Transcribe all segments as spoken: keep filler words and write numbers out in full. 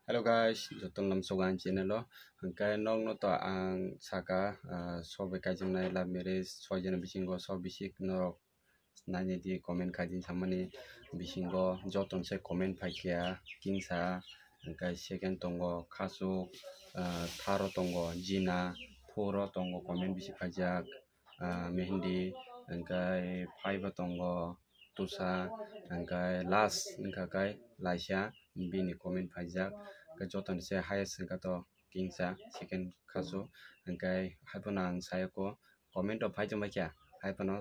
Hello guys, joto lamsogo ang channel o. Hwnkhe nokno to ang saka, ah, sobai kaijaknai love marriage soi jona bisingo so bisik norok nainai di, comment khai di samani bisingo joto se comment phaikha kingsa, hwnkhe second tongo Khasuk, ah, third o tongo Jina, fourth o tongo comment bisi khaijak, ah, Mehndi, hwnkhe five o tongo Tusa, hwnkhe last wngkha khe Laisa, bini comment phaijak, hwnkhe jotoni se highest wngkha to kingsa second Khasuk, hwnkhe haiphano ang sayoko comment rok phai tongbaikha, haiphano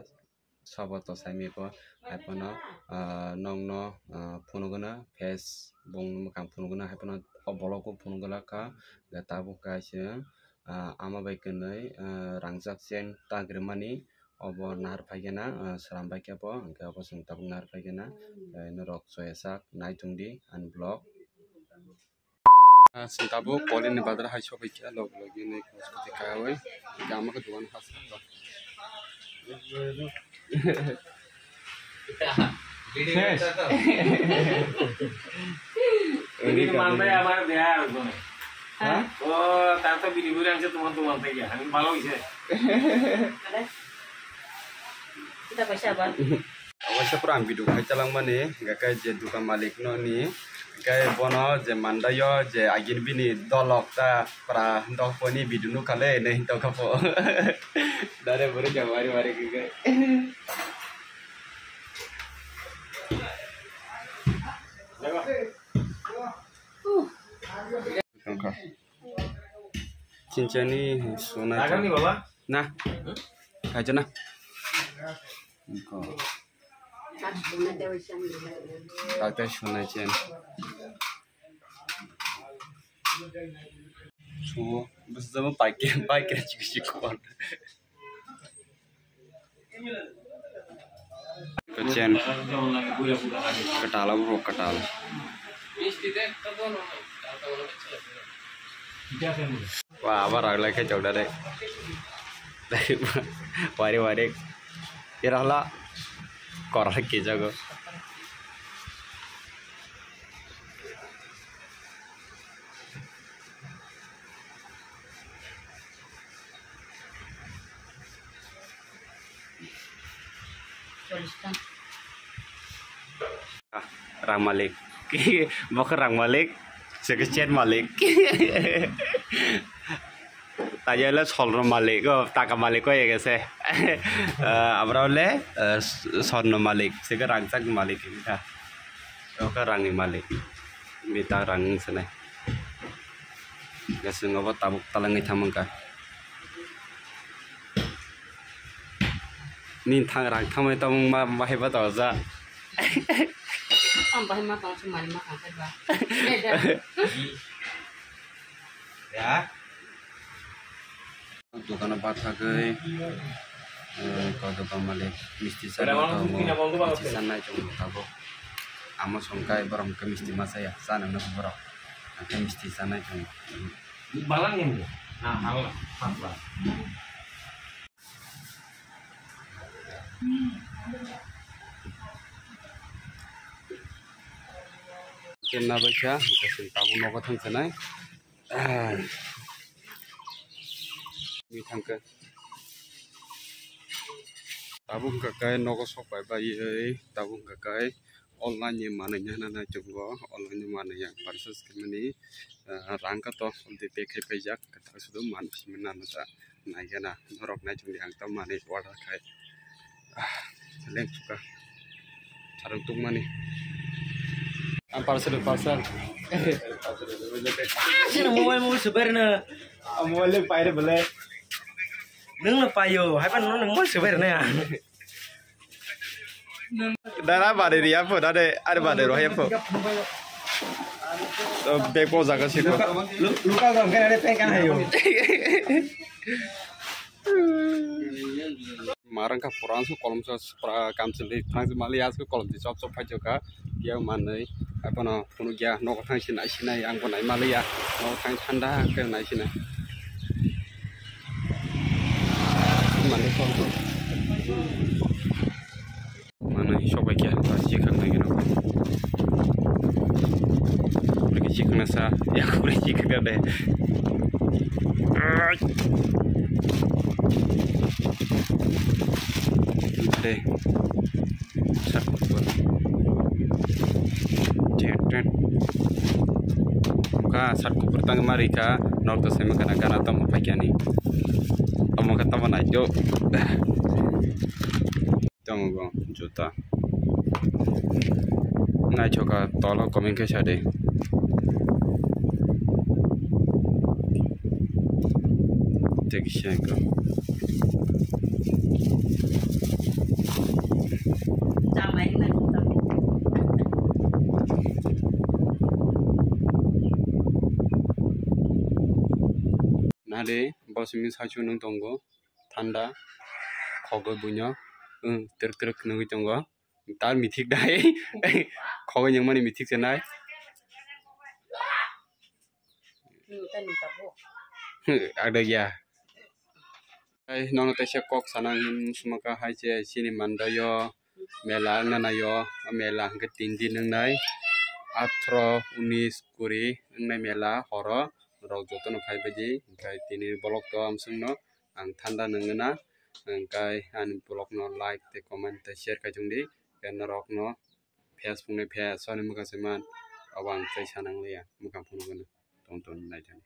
sabo to saimiko, haiphano, ah, nokno, ah, phunukgwno, Facebook bongni mwkhang phunukgwno, haiphano o bolok o phunukgwlak kha, hwnkhe tabuk kaisa, ah, ama bai kwnwi, ah, rangjak chain ta grimani, obo nahar phaikhe na, ah, sram bai khe bo, hwnkhe obo chwng tabuk nahar phaikhe na, eh, norok choya sak nai tongdi ani vlog. Ah, chwng tabuk Kolini bazar hai sogwi khe log logi nai kwrwngthwi kaiwi, hwnkhe ama khe dogan ha saka. শেষ। বিড়ি মানবে আমার বিয়া আর কোনো। হ্যাঁ? ও, তার তো বিড়ি ঘুরে আনছে তোমার দোকান থেকে। আমি ভালো হইছে। Kita paisa ba? Obo se pura ang video khai chalangmani, hwnkhe je dukan malik no ni, hwnkhe bono je mandaio je agin bini dolok ta pura dok poni video nukha le hinwi hinwi tongkha po. Dare bwrwi ja wari wari khe. Tongkha. Chinchani suna. Agami baba? Na. Kaja na. Ko. Takte suna chen. Sumo. Bus jama paike paike chik chik ko. Chen. Katal abo katal. Wa, abo rok lai khe chok da de. Wari wari. Ira hala. Kor hai kijago. Ah, rang malik. Bo khe rang malik, se khe chen malik. Taiyale solno malik, o taka malik ko ege se. Ah, abra ole, ah, solno malik, se khe rangchak malik wngkha. O khe rangni malik. Bini ta rang wng sinai. Gasing obo tabuk talangwi thangmangkha. Nini thang rang thangmani tongmung ma bahai ba tongjak. Ang bahai ma tong se mari ma tong khe ba. Ya. Dukano bathagwi, eh, kodoka malik misti sanai tongo, misti sanai tongo tabuk. Amo songkai borok hwnkhe misti machaya, chana hinwi borok hwnkhe misti chanai tongo. Balang yang dia? Nah, hal, hal, hal. Kemna baikha, hwnkhe chwng tabuk nogo thang sanai. Ni thangkhe. Tabuk hwnkha khe nogo sok bai bai, tabuk hwnkha khe online ni manwi nana nai tongo, online ni manwi yang purchase khaimani, ah, rang khe to already pay khai paijak, kwtal sudu manwi simi nana ta naigena norok nai tongdi ang ta manwi order khai. Ah, leng chuka. Charwk tungmani. Ang parcel, parcel. Ah, sini mobile, mobile sebar na. Ah, mobile le paire bole. Nung na payo, hai pan nung mobile sebar na. Dara bade ri apo, dade, are bade ro apo. Oh, bag po jaga siko. Lu-, luka gam kan ada pengkan ayo. Marang ka puran su kolom sa pra kam sili prang mali as ko kolom di chop chop phai joka. Dia manai apa no phunu gya nok thang sinai sinai ang bo nai mali ya. Nok thang thanda ke nai sinai. Manai kolom. Manai sok bai khe, ta sikang nai gino. Bwrwi khe sikang na Sa, ya, kuri chikha de. Ai. De. Sat kupur. Tet, tet. Ka sat kupur tang mari ka, nok to semi kana gana tamo paikani. Tamo ka tamo nai jo. Tamo go juta. Naithoka tolo comment khe sa de. Tei kisa ko. Nade, bo simi saichung nung tongo. Thanda, khogwi buino, wng twrwk twrwk nugwi tongo. Tar mithik dai, khogwi nyangmani mithik se nai. Ada ya. Ai, nono teisa kok sana hin sumaka hai se chini mandayo mela wngna nayo, mela hwnkhe tin din wngnai, athro, unis, kuri wngnai mela horo rok jotono phai baidi, hwnkhe tini vlog to amsongno ang thanda nangna, hwnkhe ani vlog no like tei comment tei share khai tongdi, tei norok no Facebook ni phe soni mwkhang se man, abo ang tei sanang liya, mwkhang phunukgwino tong tong nai thani.